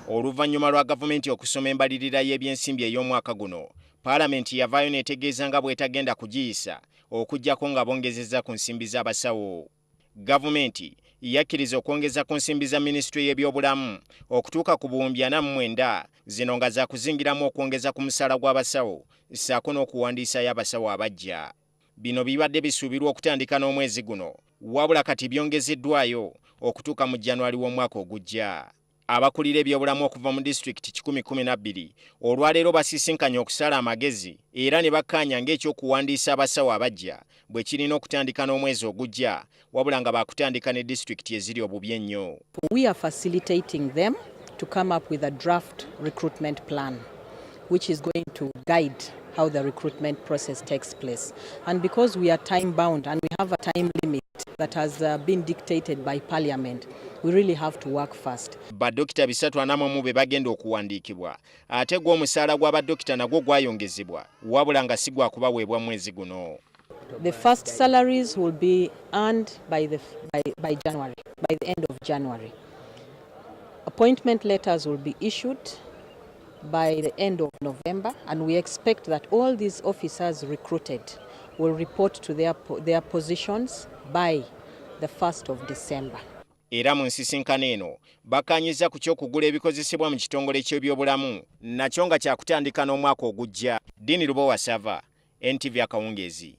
Oluvannyuma lwa gavumenti okusoma embalirira y'ebyensimbi ey'omwaka guno, Palamenti yavaayo n'etegeeza nga bw'etagenda kugiyisa okuggyako nga bongezezza ku nsimbi z'abasawo. Gavumenti yakkiriza okwongeza ku nsimbi za minisitule y'ebyobulamu okutuuka ku buwumbi 49, zino nga zaakuzingiramu okwongeza ku musaala gw'abasawo ssaako n'okuwandiisayo abasawo abaggya. Bino bibadde bisuubirwa okutandika n'omwezi guno wabula kati byongezeddwayo okutuuka mu January w'omwaka ogujja. Abakulira ebyobulamu okuva mu disitulikiti 112 olwaleero basisinkanye okusala amagezi era ne bakkaanya ng'ekyokuwandiisa abasawo abaggya bwe kirina okutandika n'omwezi ogujja wabula nga baakutandika ne disitulikiti eziri obubi ennyo. We are facilitating them to come up with a draft recruitment plan which is going to guide how the recruitment process takes place. And because we are time bound and we have a time limit that has been dictated by Parliament, we really have to work fast. Badokita 341 be bagenda okuwandiikibwa, ate gwo omusaala gw'abadokita nagwo gwayongezebwa wabula nga si gwakubaweebwa mwezi guno. The first salaries will be earned by January, by the end of January. Appointment letters will be issued by the end of November, and we expect that all these officers recruited will report to their positions by the 1st of December. Era mu nsisinkano eno bakkaanyizza ku ky'okugula ebikozesebwa mu kitongole ky'ebyobulamu, nakyo nga kyakutandika n'omwaka ogujja. Dini Lubowa Sava, NTV, akawungeezi.